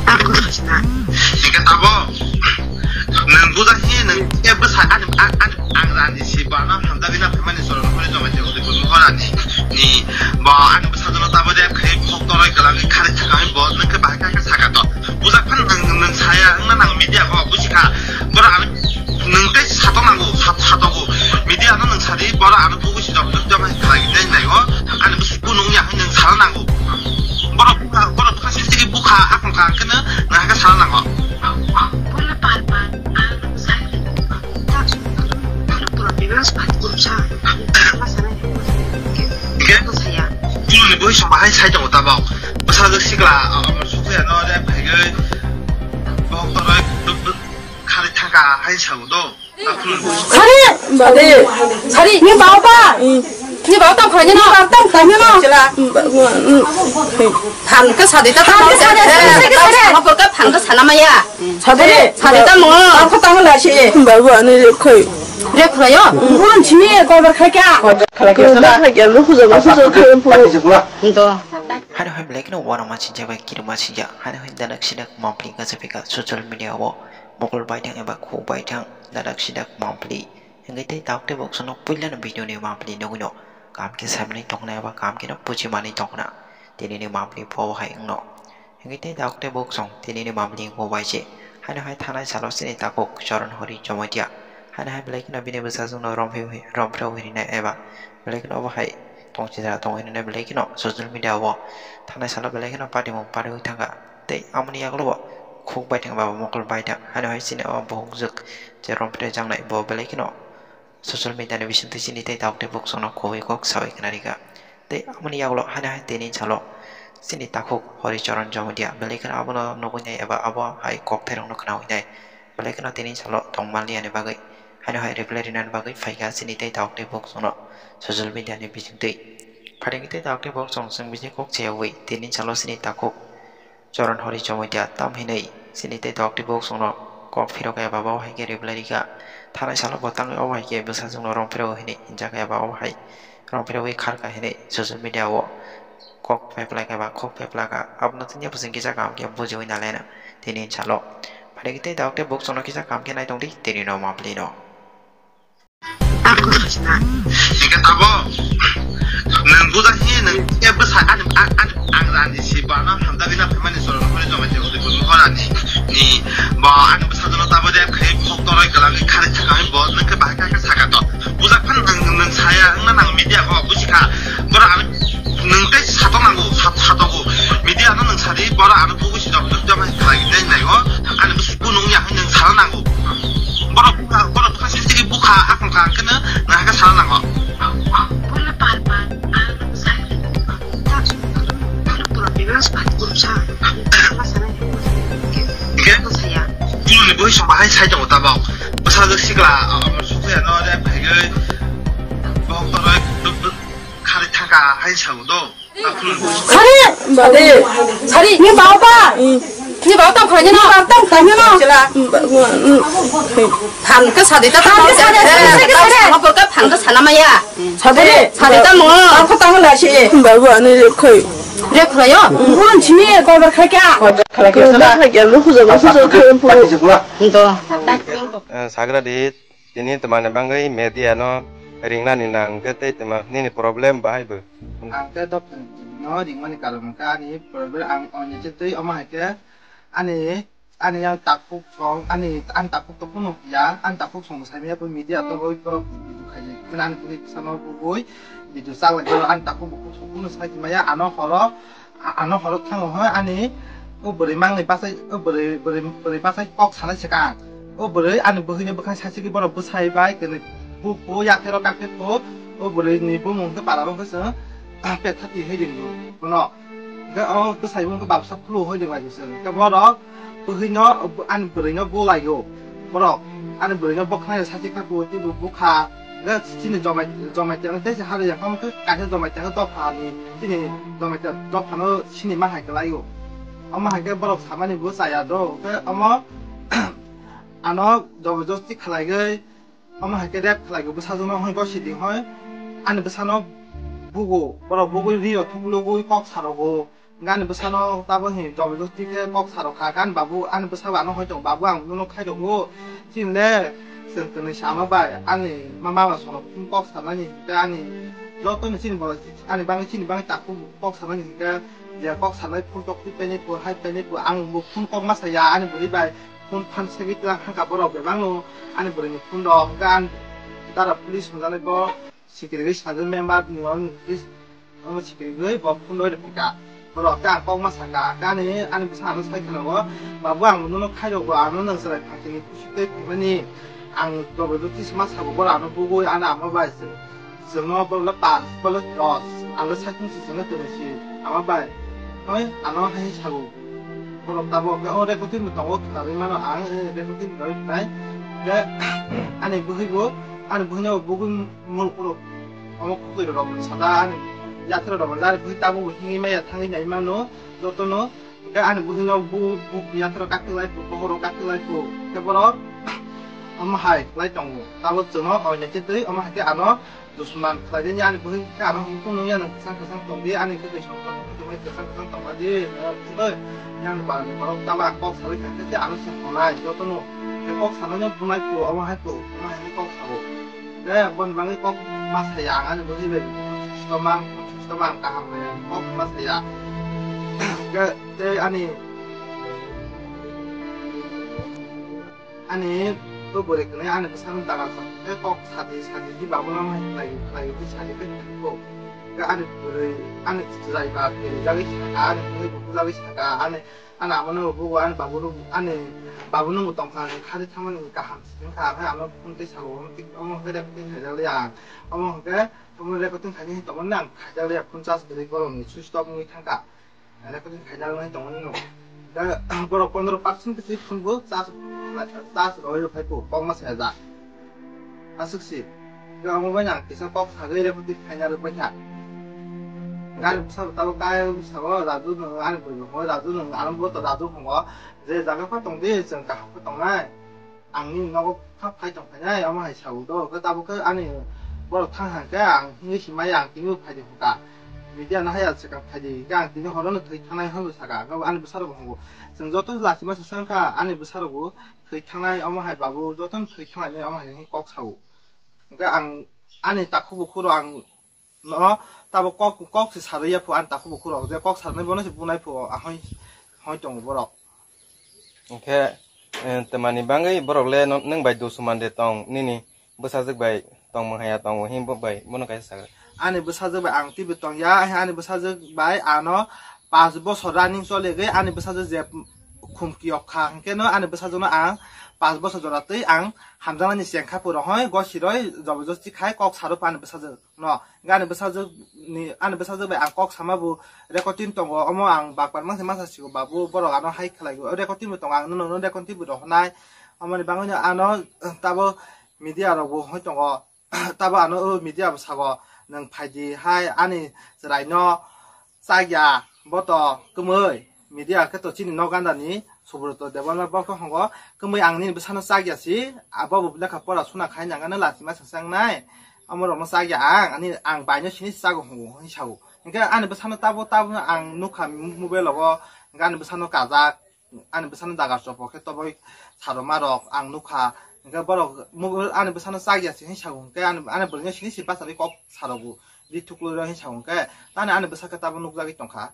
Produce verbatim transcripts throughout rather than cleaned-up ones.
Hingke tabo nwng buja hi nwng ke bwsa ani, ani, ang rani si bana hamjagwi na phaimani chwla nokni jomai te odi pun hora ni, ni bo ani bwsa jono tabo de khai phok toroi kwlangwi khari thaka hai bo nwng ke bahai kha kha saka to. Buja phan nwng, nwng saya wngna nang media ko buji kha. Bora ang nwng tei satok nango, sat-, satogo. Media no nwng sadi, bora ano bugu si dok dok dok hai khlai nai nai o. Ani busi bu nung ya hai nwng sala nango. Bora bukha, bora bukha sisi ki bukha, akon ka kena, nwng haka sala nango. Bula par par, ang sai. Tak, pura pura bebas pat kursa. Sama sana. Ke? Saya. Pura ni bui sama hai sai tongo tabok. Basa jok sikla, ah, sukya no de phaigai. Bok toroi, duk duk. Khari thangka hai sao do. Sari! Sari! Sari! Ni bao ba? Ni bao tam khani no? Tam khani no? Chila. Phan ka sadi ta tam. Phan ka sadi, sadi, sadi, sadi. Sama pur ka phan ka sana maya. Sadi. Sadi ta mo. Tam ka tam la si. Babu ani le khoi. Re khoi yo. Buron chini ko bar khai ka. Ko bar khai ka. Lu khujo, lu khujo, khoi phu. Ndo. Hano hai belai kheno uanama sinjak bai kirima sinjak. Hano hai danak sinak mampli ka japika social media o. Mokol baithang eba khuk baithang, dadak sidak mampli. Hingke tei tabuk tei bok sono puilano video ni mampli nugwino. Kam khe saimani tongna eba kam khe no puji mani tongna. Tini ni mampli bo hai wngno. Hingke tei tabuk tei bok song tini ni mampli bo bai se. Haino hai thanai salo sini takhuk Choron Hori Jomotia. Haino hai belai kheno bini bwsajwk no rompheo hi-, rompheo hirinai eba belai kheno obo hai tongchidra tong hirinai belai kheno social media o thanai salo belai kheno patimung pariwi thangkha. Tei amoni yagulo bo khuk baithang ba mokol baithang. Haino hai chini o buhukjwk je romphre jangnai bo belai kheno social media ni bisingtwi chini tei tabuk tei bok songno kubui kok sawi khna rikha. Tei amoni yagulo haino hai tini salo chini takhuk Hori Choron Jomotia belai kheno abono nugwi nai eba abo hai kok thairokno khnawi nai. Belai kheno tini salo tongmani bagwi haino hai reply rinani bagwi phaikha chini tei tabuk tei bok songno social media ni bisingtwi. Phaidi tei tabuk tei bok song chwng bising kok chaywi tini salo chini takhuk Choron Hori Jomotia tam hinwi chini tei tabuk tei bok songno kok phirok eba bo hai khe reply rikha. Thanai salo bo tangwi obo hai khe bwsajwkno romphirok hinwi hinjak eba obo hai romphirogwi kharkha hinwi social media o kok pheplai kha ba khok pheplai kha. Abono tini bwswng kisa kaham khe bujiwi nalaina tini salo. Phaidi tei tabuk tei bok songno kisa kaham khe naitongdi tini no mampli no. Hingke tabo nwng buja hi nwng ke bwsa ani, ani, ani ang rani si bana hamjagwi na phaimani chwla nokni jomai te odi pun hora ni, ni bo ani bwsa jono tabo de khai phok toroi kwlangwi khari thaka hai bo nwng ke bahai kha kha saka to. Buja phan nwng, nwng saya wngna nang media ko buji kha. Bora ang nwng tei satok nango, sat-, satogo. Media no nwng sadi, bora ano bugu si dok dok dok hai khlai nai nai o. Ani busi bu nung ya hai nwng sala nango. Borok bukha, borok bukha sisi ki bukha, akon ka kena, na ka sala nango. Bula par par, ang sai. Tak, pura pura bebas pat kursa. Sama sana. Ke? Saya. Ini boy sama hai sai tongo tabok. Basa jok sikla, ah, sukya no de phaigai. Bok toroi, duk duk, khari thangka hai sao do. Sari, sari, sari, ni bao ba? Ni bao tam khani no? Tam khani no? Chila. Phan ka sadi ta tam. Phan ka sadi, sadi, sadi. Sama pur ka phan ka sana maya. Sadi, sadi ta mo. Tam ka tam la si. Babu ani le khoi. Re khoi yo. Buron chini ko bar khai ka. Ko bar khai ka, lu khujo, lu khujo, khoi phu. Ndo. Eh, Sagra dit. Tini twmani bagwi media no ringnani nang hwnkhe tei twma nini problem bahai bo? Ang khe doctor no ringmani karon hwnkhe ani problem ang onne se twi omo hai khe ani, ani yang takhuk song ani, ani takhuk to phunuk ya ani takhuk song sai maya bo media to boi to video khai nang tini sano boi video chak lai ani takhuk bukhuk song phunuk sai maya ano horo A-, ano horok thango hoi ani o bwrwi mangni bachai, o bwrwi, bwrwi, bwrwi bachai kok sanai swkang. O bwrwi ani bwhwini bwkhang sachigwi borok bwsai bai kwnwi bu, bu yakhero kakhe bu, o bwrwini bumung khe para bo khe chwng, ah, petha twi hoi ringdi bono. Hwnkhe o bwsai bo wngkhe babsa phulu hoi ringlaidi chwng. Hwnkhe borok bwhwino, ani bwrwino bulaio. Borok ani bwrwino bwkhanai sachikha bo tei bo bukha. Hwnkhe chini jomai, jomai tei tei se hari yang khe kaisa jomai tei dophani chini jomai tei dophano sini ma hai kwlaio. Omo hai khe borok samani bo chaya do. Hwnkhe omo ano jobojosti khlaigwi, omo hai khe rep khlaigwi bwsajwkno hoi gosi di hoi. Ani bwsano bugo, borok bugwi rio thuklugwi kok sarogo. Gani bwsano tabo hin jobojosti khe kok sarok kha. Gani babu, ani bwsa bo ano hoi tongo, "Babu, ang nono khai rwgo." Chini le chwng twnwi sama bai ani ma-, mama sono phone kok sanani hinkhe ani joto ni chini bo ani bangwi, chini bangwi takhuk kok sanani hinkhe je kok sanai phone tok twi painai pho, hai painai pho, ang bo phone kok ma saya ani bwrwi bai phone phan segwi twlang kha borok bebak no ani bwrwi ni phone rok. Hinkhe ani dara police hwnjanai bo sikirigwi sajak member ni on police. Omo sikirigwi bo phone roi rwphaikha. Borok khe ang kok ma sakha, khe ani, ani bwsa ano sai khwlaio, "Babu, ang nono khai rwgo, ano nwng chwrai phaikhe ni kuchuk tei phaimani, ang jobojosti se ma sago, borok ano bugwi ano ama bai chwng, chwngno borok le pas, borok le dos, ano sai thung si chwngno twnwi si ama bai." Hoi, ano hai sago. Borok tabok khe o recording bo tongo, khwlaiwi mano ang, eh, recording roi nai. Khe ani bwhwi bo, ani bwhwi no bugwi mul kuro. Omo khukui rok sajak, yathra rok jari bwhwi tabuk bo himwi maya thangwi nai mano jotono. Hwnkhe ani bwhwi no bu, bu yathra kakhwlai phu, bohoro kakhwlai phu. Khe borok omo hai khlai tongo. Tabuk chwngno oinai khe twi omo hai khe ano dusman khlai di ani bwhwi khe ano himkhe nung ya nung kwchang kwchang tong di ani khe twi song tong di kwchang kwchang tong di. Twi yang ba ni borok tabuk ang kok sawi kha khe ano se tongnai jotono. Khe kok sanai no bunai phu omo hai phu omo hai khe kok sao. Khe boni bagwi kok ma saya ang ani bwrwi bai. Susto mang, susto mang kaham bai kok ma saya. Khe tei ani, ani to bwrwi kwnwi ani bwsano dagar kha. Khe kok sadi sadi di babu no hai khlai khlai di sadi khe kok. Khe ani bwrwi ani chwrai ba khe jagwi saka ani bwrwi bujagwi saka ani Ani amo no bugo ani babu no ani babu no bo tongkha ani khadi thangmani kaham sini kha hai ano phone tei sabo omo tik omo hwnkhe recording khaijak liya ang omo hwnkhe omo recording khaini tongmani ang khaijak liya phone charge kwrwi borok ni switch off wngwi thangkha recording khaijak wngwi tongmani no da borok pondro percent kwchwi phone bo charge charge rwui rwphai kho kokma sejak. Aswk si. Khe omo bai nang kisa kok sagwi recording khaina rwkbai kha. Gari bwsa bo tabuk kaya bwsa bo Raju nwng ani bwrwi bo Raju nwng ano bo to Raju phungo je jaga pha tong di chwng kaham khe tongnai. Ang nini nogo kha phai tong phainai omo hai sao do khe tabuk khe ani borok thang hang khe ang himwi si maya ang tini bo phai di hwnkha. Media no haya swkang phai di hwnkhe ang tini horo no thwi thangnai hwnwi saka. Ani bwsa rok bo hwngo chwng joto lachima se swngkha ani bwsa rok bo. Thwi thangnai omo hai babu jotono thwi thangnai omo hai kok sao. Hwnkhe ang ani takhuk bukhuk rok ang no tabuk kok kok se sarwi ya phu ani takhuk bukhuk rok je kok sarnai bono se bunai phu ahoi hoi tongo borok. Hwnkhe, eh, twmani bangwi borok le no-, nwng bai dusuman de tong nini bwsajwk bai tongmung haya tongo himbo bai bono kaisa sagra. Ani bwsajwk bai ang teibo tongya, ani bwsajwk bai ano paanch bosor running cholegwi ani bwsajwk je khumki yok kha, hwnkhe no ani bwsajwk no ang paanch bosor jora twi ang hamjaknani chengkha puro hoi gosiroi jobojosti khai kok saro ani bwsajwk no. Hwnkhe ani bwsajwk ni, ani bwsajwk bai ang kok sama bo recording tongo, omo ang bakpar mangsa masa sigo babu borok ano hai khlai o recording bo tongo, ang nono recording bo rohornai, omoni bagwi no ano tabo media rok bo hoi tongo. Tabo ano o media bo sago, "Nwng phaidi hai ani chwraino chakya, bo to kwmwi." Media khe to chini nok ganda ni Subroto Debbarma bo khe hongo, "Kwmwi ang nini bwsano chakya si, abo bo lekha pora suna khai nang ano lachima sengsangnai, omo rokno chakya ang, ani ang baino sini chago," hongo, hwnwi sao. Hwnkhe ani bwsano tabo tabo ang nukha mobile rogo, hwnkhe ani bwsano kajak. Ani bwsano dagar chopo khe toboi saroma rok ang nukha. Hwnkhe borok mobile ani bwsano chakya se hwnwi sao hwnkhe ani, ani bwrwino sini se bachari kok sarogo. Ri thuklwi rw hwnwi sao hwnkhe tani ani bwsa khe tabuk nukjagwi tongkha.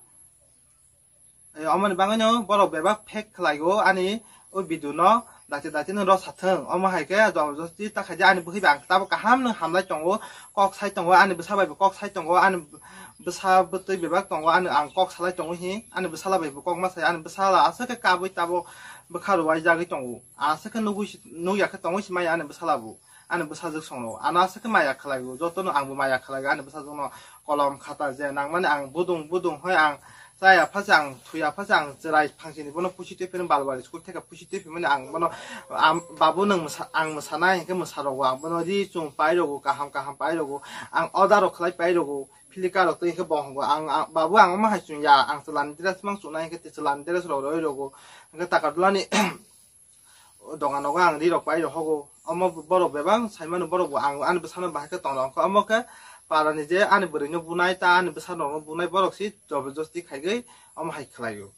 Eh, omoni bagwino borok bebak fake khlaigo ani o video no daite daite no rw sathwng. Omo hai khe jobojosti ta khaidi ani bwkhwi bai ang tabuk kaham no hamlai tongo. Kok sai tongo, ani bwsa bai bo kok sai tongo, ani bwsa bwtwi bebak tongo, ani ang kok salai tongo hi, ani bwsala bai bo kok ma sai, ani bwsala aswk khe kabui tabuk bwkha rwai jagwi tongo, aswk khe nugui si, nugya khe tongwi si maya ani bwsala bo, ani bwsajwk songno, ano aswk khe maya khlai o, jotono ang bo maya khlai o, ani bwsajwk no kolom khata je nangmani ang budung budung hoi ang Chaya pha se ang, thuya pha se ang, chwrai phangsini bono pusi twi phano balbari school theka pusi twi phimani ang bono, am, babu nwng mwsa-, ang mwsanai hinkhe mwsa rogo ang bono ri chung pai rogo, kaham kaham pai rogo, ang order rok khlai pai rogo, philika rok twi hinkhe bo hongo ang, ang, babu ang omo hai chwng ya, ang chwla ni dress mang chuknai hinkhe twi chwla ni dress rok roi rogo, hinkhe takar dula ni dogan nogo ang ri rok pai rok hogo. Omo borok bebak sai mano, borok bo ang ani bwsano bahai khe tong rok, omo khe Parani je ani bwrwino bunai, ta ani bwsarokno bunai, borok si joborjosti khaigwi omo hai khlaio.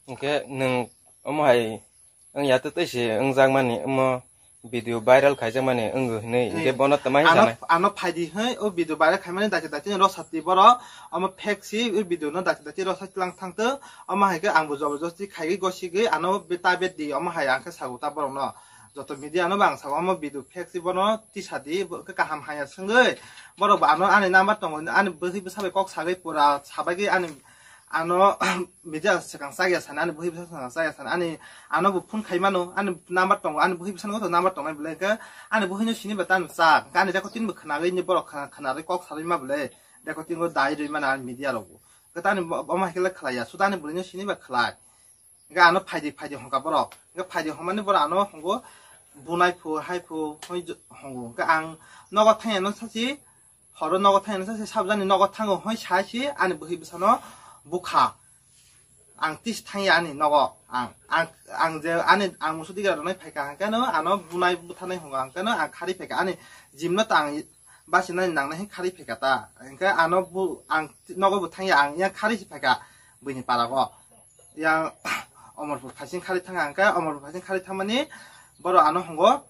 Hwnkhe nwng omo hai wngya tei tei se wngjakmani, omo video viral khaijakmani wngwi hwnwi, hwnkhe bono tama ano, sanai? Ano phaidi hwnwi o video viral khaimani dakti dakti rosati borok, omo fake si o video no dakti dakti rosati lang thangtwk, omo hai khe angbo joborjosti khaiwi gosigwi ano beta bet di, omo hai ang khe sago ta borokno. Joto media no bo ang sago, omo video fake si bono tisa di, bo khe kaham haya swngwi, borok bo ano ani number tongo, ani bwrwi bwsa bai kok sagwi pura sabagwi ani ano media swkang chaya sani, ani bwrwi bwsa swkang chaya sani, ani ano bo phone khai mano, ani number tongo, ani bwrwi bwsa no number tongnai bwle, hwnkhe ani bwrwi no sini ba tamo cha, hwnkhe ani recording bo khwnagwi ni borok khna-, khwnarwi kok sarwi ma bwle, recording o dai rwi mano ani media rok bo. Hwnkhe tani bo-, omo hai khe le khlaiya, suda ani bwrwi no sini ba khlai. Hwnkhe ano phaidi phaidi hongkha borok. Hwnkhe phaidi hongmani borok ano hongo, bunai phu, hai phu, hoi j-, hongo. Hwnkhe ang nogo thangya no sachi, horo nogo thangya no sachi, sabjani nogo thango, hoi sachi, ani bwrwi bwsano bukha. Ang tis thangya ani nogo. Ang, ang, ang je ani, ang musu digra rwnai phaikha, hwnkhe no ano bunai buthanai hongo, hwnkhe no ang khari phaikha. Ani jimno ta ang basinani nangnai hwn khari phaikha ta. Hwnkhe ano bu, ang nogo bo thangya, ang yang khari si phaikha buini parago. Yang Omorpur phaising khari thangkha, hwnkhe Omorpur phaising khari thangmani borok ano hongo.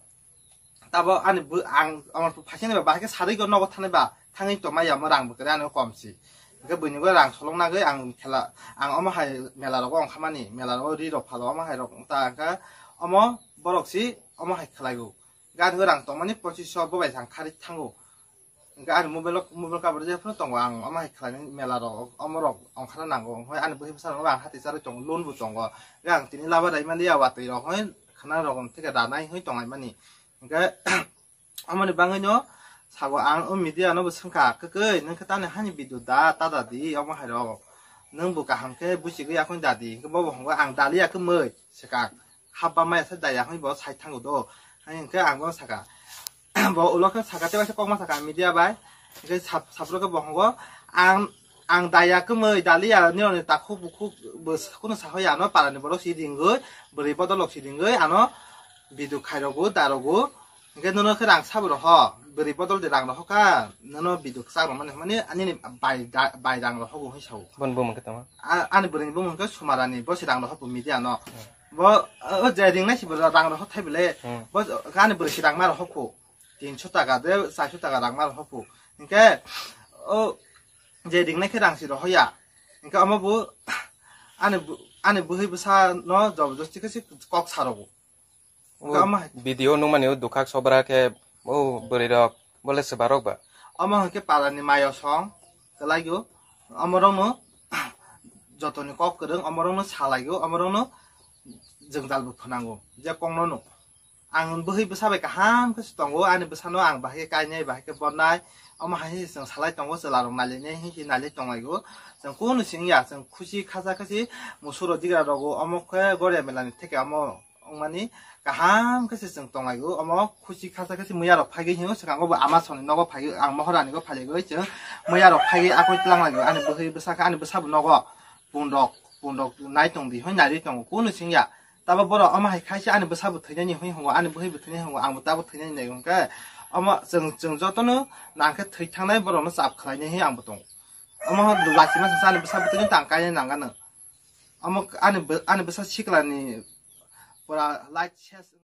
Tabo ani bu, ang Omorpur phaising ba bahai khe sarwi go nogo thangnai ba thangwi tongmai ya, omo rang bo kwrwi ano kom si. Hwnkhe buini bo rang solong nagwi ang khela, ang omo hai mela rogo ongkha mani, mela rogo ri rok phalo omo hai rok ta hwnkhe omo borok si omo hai khlaigo. Gari rang tongmani pochiso bo bai sang khari thango. Hwnkhe ani mobile o, mobile cover je phano tongo, ang omo hai khlainai mela rok, omo rok ongkhana nango. Hoi ani bwrwi bwsa rok ang hati charwi tongo, loan bo tongo. Hwnkhe ang tini laba rai mani ya watwi rok hoi khana rok theke ranai hoi tongai mani. Hwnkhe omoni bangwi no sago ang o media no bo swngkha, "Kwkwi, nwng khe tani hani video da, ta da di, omo hai rok. Nwng bo kaham khe buchigwi yakung da di." Hwnkhe bo bo hongo, "Ang daliya kwmwi," swkang. Habba maya se daya hoi bo sai thango do. Hai hwnkhe ang bo saka. Bo ulo khe saka, tei waisa kokma saka media bai. Hwnkhe sap-, sapro khe bo hongo, "Ang, ang daya kwmwi daliya nironi takhuk bukhuk bo s-, kunu sahoya ano parani borok si ringwi, bwrwi bodol rok si ringwi ano video khairogo, darogo." Hwnkhe nono khe rang sabo roho, bwrwi bodol de rang rohokha, nono video kwchak rwmani hwnmani nini bai da-, bai rang rohogo hoi sao. Bon bumung khe tamo? A-, ani bwrwini bumung khe Sumarani, bo se rang rohor bo media no. Hmm. Bo, o, o je ringnai se bo rang rohor thai bole. Hmm. Bo ani bwrwi se rang ma rohor kho. Tinso taka de, charso taka rang ma rohor kho. Hwnkhe, o je ringnai khe rang se rohoya. Hwnkhe omo bo ani bu-, ani bwrwi bwsa no joborjosti khe se kok sarogo. O Hwnkhe omo hai- video nukmani o dukhak sobra khe o bwrwi rok bole swbarok ba. Omo hwnkhe parani mayosong kwlaio, omorokno jotoni kok kwrwng, omorokno salaio, omorokno jwngjal bo phwnango, je kokno nuk. Ang bwhwi bwsa bai kaham khe se tongo, ani bwsano ang bahai khe kainai, bahai khe bonnai, omo hai se chwng salai tongo, chwla rok nailainai hinwi se nailai tonglaio. Chwng kunu se wngya, chwng khusi khacha khe se musuro digra rogo, omo khe goria melani theke omo wngmani kaham khe se chwng tonglaio. Omo khusi khacha khe se muya rok phaigwi hinwi swkango bo ama songni nogo phaigwi, ang mohorani go phaigwi chwng muya rok phaigwi akoi twlang laio. Ani bwhwi bwsa khe ani bwsa bo nogo pundok pundok nai tong di hoi nai ri tongo kunu singya. Tabo borok omo hai khaisa ani bwsa bo thwinani hoi hongo, ani bwhwi bo thwinani hongo, ang bo tabo thwinani nai hwnkhe omo chwng, chwng jotono nang khe thwi thangnai borokno chap khlainai hoi ang bo tongo. Omo lachima sasa ani bwsa bo thwinani tang kainai nang gano. Omo ani bw-, ani bwsa siklani pura light ses.